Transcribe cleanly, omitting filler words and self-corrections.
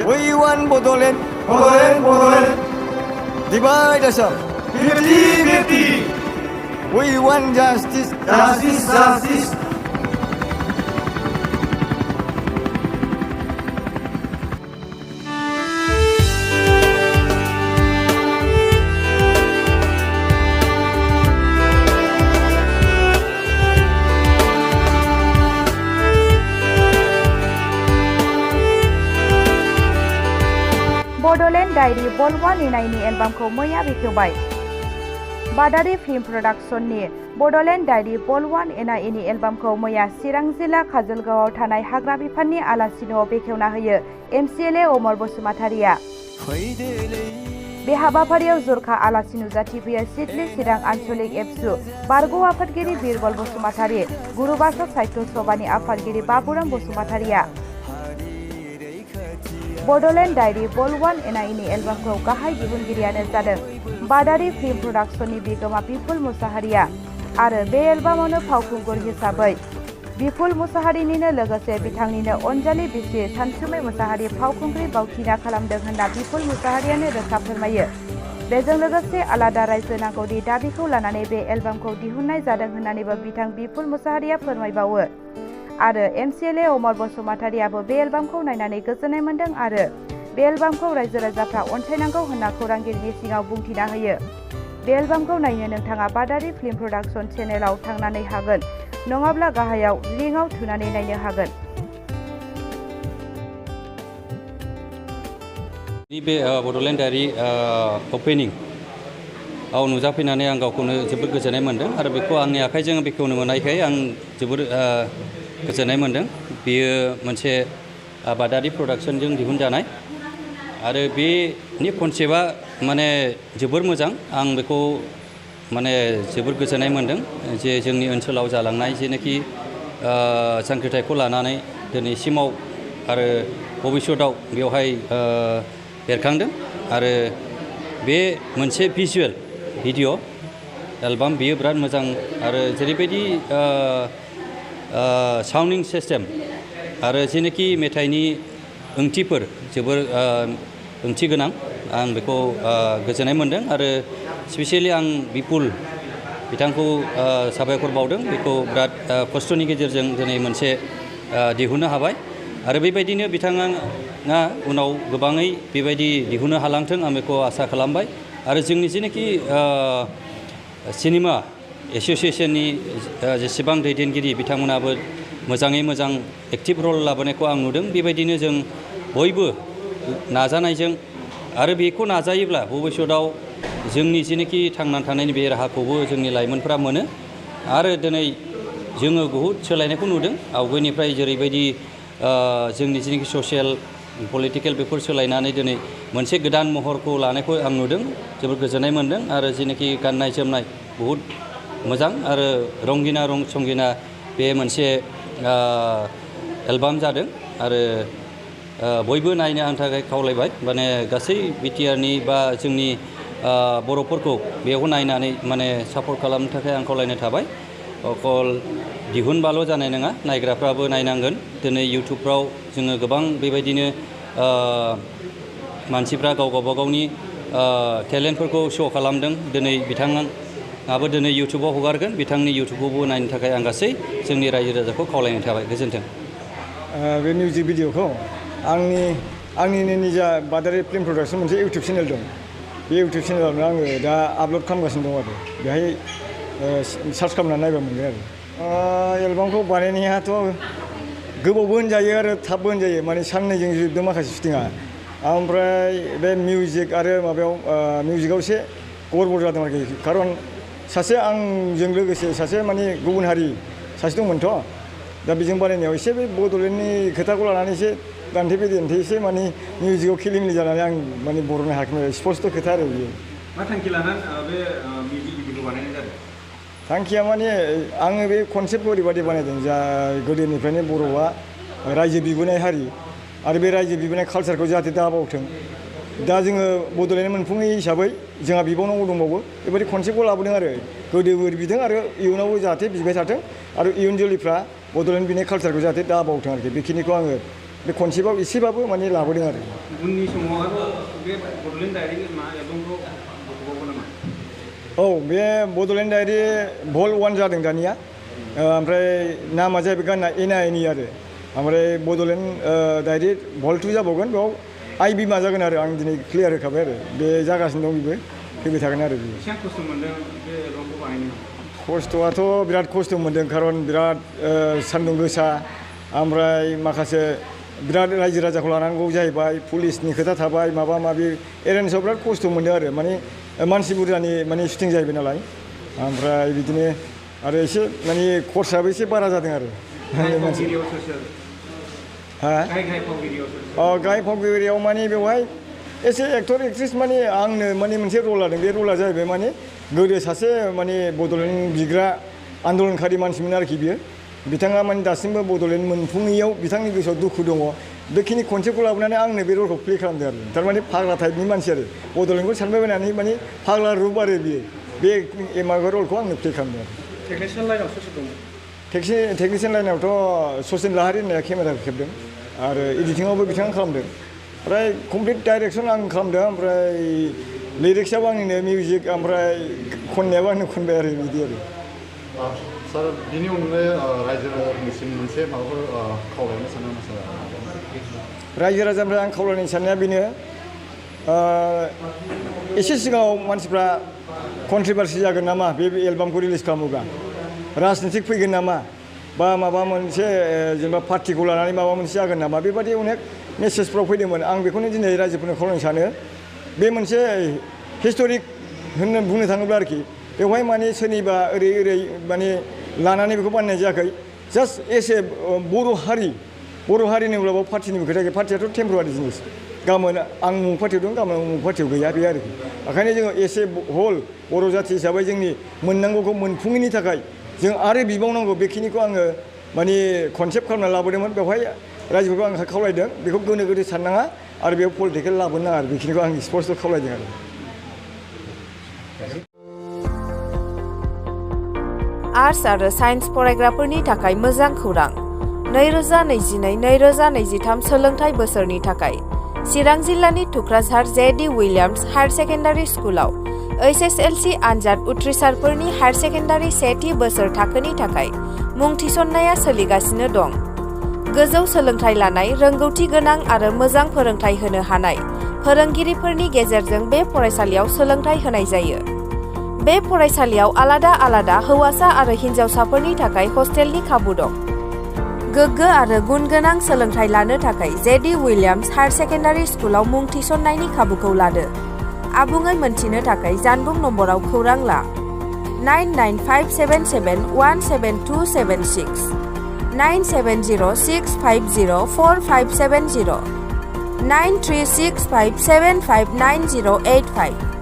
We want Bodoland, Bodoland, Bodoland. Divide us up. 50-50. We want justice, justice, justice. Bodoland diary भल्ट-1 इनायनि एलबामखौ मैया बेखेवबाय। बादारि फिल्म प्रडाक्शननि बड'लेण्ड डायरी भल्ट-1 इनायनि एलबामखौ मैया चिरां जिल्ला काजलगावआव थानाय हाग्रा बिफाननि आलासि न'आव बेखेवना होयो एमसिएलए अमर बसुमतारिया। बे हाबाफारियाव जरखा आलासि नुजाथिफैयो सिडली चिरां आन्चलिक एबसु बारग' आफादगिरि बिरबल बसुमतारि, गुरुबासक साहित्य सभानि आफादगिरि बाबुराम बसुमतारिया। बड'लेण्ड डायरी भल्ट-1 इनायनि एलबामखौ गाहाय दिहुनगिरियानो जादों बादारि फिल्म प्रडाक्शननि बिगोमा बिपुल मुसाहारिया आरो बे एलबामावनो फावखुंगुर हिसाबै बिपुल मुसाहारिनिनो लोगोसे बिथांनिनो अनजालि बिसि सानसुमै मुसाहारि फावखुंग्रि बावथिना खालामदों होनना बिपुल मुसाहारियानो रोखा फोरमायो। बेजों लोगोसे आलादा रायजो नांगौनि दाबिखौ लानानै बे एलबामखौ दिहुननाय जादों होननानैबो बिथां बिपुल मुसाहारिया फोरमायबावो। आरो एमसिएलए अमर बसुमतारियाबो बे एलबामखौ नायनानै गोजोननाय मोन्दों आरो बे एलबामखौ रायजो राजाफ्रा अनसायनांगौ होनना खौरांगिरिनि सिगाङाव बुंथिना होयो। बे एलबामखौ नायनो नोंथाङा बादारि फिल्म प्रडाक्शन चेनेलाव थांनानै हागोन, नङाब्ला गाहायाव लिंकआव थुनानै नायनो हागोन। बे बड'लेण्ड डायरी अपेनिं आव नुजाफैनानै आं गावखौनो जोबोद गोजोननाय मोन्दों आरो बेखौ आंनि आखाइजों बेखेवनो मोननायखाय आं जोबोद गोजोननाय मोन्दों। बेयो मोनसे आबादारि प्रडाक्शनजों दिहुनजानाय आरो बेनि कनसेप्टआ माने जोबोर मोजां। आं बेखौ माने जोबोर गोजोननाय मोन्दों जे जोंनि ओनसोलाव जालांनाय जेनाखि जांख्रिथायखौ लानानै दिनैसिमाव आरो भबिष्यतआव बेवहाय बेरखांदों आरो बे मोनसे भिजुवेल भिडिअ एलबाम बेयो बिराद मोजां आरो जेरैबायदि साउन्डिं सिस्टेम आरो जेनाखि मेथाइनि ओंथिफोर जोबोर ओंथि गोनां। आं बेखौ गोजोननाय मोन्दों आरो स्पेसियेलि आं बिपुल बिथांखौ साबायखर बावदों। बेखौ बिराद खस्थ'नि गेजेरजों दिनै मोनसे दिहुननो हाबाय आरो बेबायदिनो बिथाङा उनाव गोबाङै बेबायदि दिहुननो हालांथों आं बेखौ आसा खालामबाय आरो जोंनि जेनाखि सिनेमा एस'सियेसननि जेसेबां दैदेनगिरि बिथांमोनाबो मोजाङै मोजां एक्टिभ रल लाबोनायखौ आं नुदों। बेबायदिनो जों बयबो नाजानायजों आरो बेखौ नाजायोब्ला भबिष्यतआव जोंनि जेनाखि थांनानै थानायनि बे राहाखौबो जोंनि लाइमोनफोरा मोनो आरो दिनै जोङो बहुद सोलायनायखौ नुदों। आवगायनिफ्राय जेरैबायदि जोंनि जेनाखि ससियेल पलिटिकेल बेफोर सोलायनानै दिनै मोनसे गोदान महरखौ लानायखौ आं नुदों, जोबोद गोजोननाय मोन्दों आरो जेनाखि गाननाय जोमनाय बहुद मोजां आरो रंगिना संगिना बे मोनसे एलबाम जादों आरो बयबो नायनो आंनि थाखाय खावलायबाय। माने गासै बिटिआरनि बा जोंनि बर'फोरखौ बेयाव नायनानै माने सापर्ट खालामनो थाखाय आं खावलायनाय थाबाय। अकल दिहुनबाल' जानाय नङा, नायग्राफ्राबो नायनांगोन। दिनै इउटुबफ्राव जोङो गोबां बेबायदिनो मानसिफ्रा गावगावनि टेलेन्टफोरखौ श' खालामदों। दिनै बिथाङाबो दिनै इउटुबाव हगारगोन, बिथांनि इउटुबखौबो नायनो थाखाय आं गासै जोंनि रायजो राजाखौ खावलायनाय थाबाय। गोजोन्थों। बे मिउजिक भिडिअखौ आंनिनो निजा बादारि फिल्म प्रडाक्शन मोनसे इउटुब चेनेल दं। बे इउटुब चेनेलावनो आङो दा आपल'ड खालामगासिनो दं आरो बेहाय सार्च खालामनानै नायबा मोनगोन आरो। एलबामखौ बानायनायाथ' गोबावबो होनजायो आरो थाबबो होनजायो, माने साननैजों जोबदों माखासे शुटिंआ। ओमफ्राय बे मिउजिक आरो माबायाव मिउजिकआव एसे गड़बड़ जादों आरोखि, खारन सासे आंजों लोगोसे सासे माने गुबुन हारि सासे दंमोनथ', दा बेजों बानायनायाव एसे बे बड'लेण्डनि खोथाखौ लानानै एसे दान्थे बिदान्थे एसे माने मिउजिकआव खेलिमेलि जानानै आं माने बर'नो हायाखैमोन। स्पष्ट' खोथा आरो बियो। मा थांखि लानानै बे मिउजिक भिडिअखौ बानायनाय जादों? थांखिया माने आङो बे कनसेप्टखौ ओरैबायदि बानायदों, जा गोदोनिफ्रायनो बर'आ रायजो बिबोनाय हारि आरो बे रायजो बिबोनाय कालसारखौ जाहाथे दाबावथों। दा जोङो बड'लेण्ड मोनफुङै हिसाबै जोंहा बिबावनांगौ दंबावो, बेबायदि कनसेप्टखौ लाबोदों आरो गोदोबो बिदों आरो इयुनावबो जाहाथे बिबाय थाथों आरो इयुन जोलैफ्रा बड'लेण्ड बिनाय कालसारखौ जाहाथे दाबावथों आरोखि। बेखिनिखौ आङो बे खनसेबाव एसेबाबो माने लाबोदों आरो उननि समाव आरो बे बड'लेण्ड डायरी मा एलबामखौ बख'बावगोन नामा? औ बे बड'लेण्ड डायरी भल्ट-1 जादों दानिया ओमफ्राय नामा जाहैबाय गानना एना एनि आरो ओमफ्राय बड'लेण्ड डायरी भल्ट-2 जाबावगोन बेयाव आइ बिमा जागोन आरो आं दिनै क्लियार होखाबाय आरो बे जागासिनो दं बेबो फैबाय थागोन आरो बेयो बेसेबां खस्थ' मोनदों बे एलबामखौ बानायनो? खस्थ'आथ' बिराद खस्थ' मोनदों खारन बिराद सान्दुं गोसा ओमफ्राय माखासे बिराद रायजो राजाखौ लानांगौ जाहैबाय पुलिसनि खोथा थाबाय माबा माबि एरेन्जआव बिराद खस्थ' मोनदों आरो माने मानसि बुरजानि माने शुटिं जाहैबाय नालाय ओमफ्राय बिदिनो आरो एसे माने खरसाबो एसे बारा जादों आरो गाहाय फावगिरियाव माने बेवहाय एसे एक्टर एक्ट्रिस माने आंनो माने मोनसे रल लादों बे रला जाहैबाय माने गोदो सासे माने बड'लेण्ड बिग्रा आन्दलनकारि मानसिमोन आरोखि बियो बिथाङा माने दासिमबो बड'लेण्ड मोनफुङैयाव बिथांनि गोसोआव दुखु दङ बेखिनि खनसेखौ लाबोनानै आंनो बे रलखौ प्ले खालामदों आरो थारमाने फाग्ला टाइपनि मानसि आरो बड'लेण्डखौ सानबाय बायनानै माने फाग्ला रुप आरो बियो बे माबा रलखौ आंनो प्ले खालामदों आरो टेकनिशियान लाइनाव सोर दङ? टेकनिशियान लाइनावथ' सचिन लाहारि होननाया केमेरा खेबदों आरो एडिटिंआवबो बिथाङा खालामदों ओमफ्राय कमप्लिट डाइरेक्सन आं खालामदों ओमफ्राय लिरिक्सआबो आंनिनो मिउजिक ओमफ्राय खननायाबो आंनो खनबाय आरो बिदि आरो सार बिनि अनगायै रायजो राजानिसिम मोनसे माबाफोर खावलायनो सानो नामा सार? रायजो राजानिफ्राय आं खावलायनो साननाया बेनो एसे सिगाङाव मानसिफ्रा कन्ट्रभारसि जागोन नामा बे एलबामखौ रिलिज खालामोबा राजनितिक फैगोन नामा बा माबा मोनसे जेनेबा पार्टिखौ लानानै माबा मोनसे जागोन नामा बेबादि अनेक मेसेजफ्राव फैदोंमोन आं बेखौनो दिनै रायजोफोरनो खावलायनो सानो बे मोनसे हिस्ट'रिक होननो बुंनो थाङोब्ला आरोखि बेवहाय माने सोरनिबा ओरै माने लानानै बेखौ बानायनाय जायाखै जास्ट एस ए बर' हारिनि उनाव पार्टिनिबो खोथा गैया पार्टियाथ' टेम्परारि जिनिस गाबोन आं मुं पार्टियाव दं गाबोन मुं पार्टियाव गैया बे आरोखि ओंखायनो जोङो एस ए हल बर' जाथि हिसाबै जोंनि मोननांगौखौ मोनफुङैनि थाखाय जों आरो बिबावनांगौ बेखिनिखौ आङो माने कनसेप्ट खालामना लाबोदोंमोन बेवहाय रायजोफोरखौ आं खावलायदों बेखौ गोनो गोथो साननाङा आरो बेयाव पलिटिकेल लाबोनो नाङा आरो बेखिनिखौ आं स्पष्ट खावलायदों आरो आर्ट्स आरो साइन्स फरायग्राफोरनि थाखाय मोजां खौरां 2022-2023 सोलोंथाइ बोसोरनि थाखाय चिरां जिल्लानि थुक्राझार जे.डि. विलियाम्स हायार सेकेन्डारि स्कुलाव HSLC आनजाद उथ्रिसारफोरनि हायार सेकेन्डारि सेथि बोसोर थाखोनि थाखाय मुं थिसननाया सोलिगासिनो दं। गोजौ सोलोंथाइ लानाय रोंगौथि गोनां आरो मोजां फोरोंथाइ होनो हानाय फोरोंगिरिफोरनि गेजेरजों बे फरायसालियाव सोलोंथाइ होनाय जायो। बे फरायसालियाव आलादा हौवासा आरो हिन्जावसाफोरनि थाखाय हस्टेलनि खाबु दं। गोग्गो आरो गुन गोनां सोलोंथाइ लानो थाखाय जे.डि. विलियाम्स हायार सेकेन्डारि स्कुलाव मुं थिसननायनि खाबुखौ लादो। आबुङै मोनथिनो थाखाय जानबुं नम्बराव खौरां ला 99577172276 97065045570 93657590885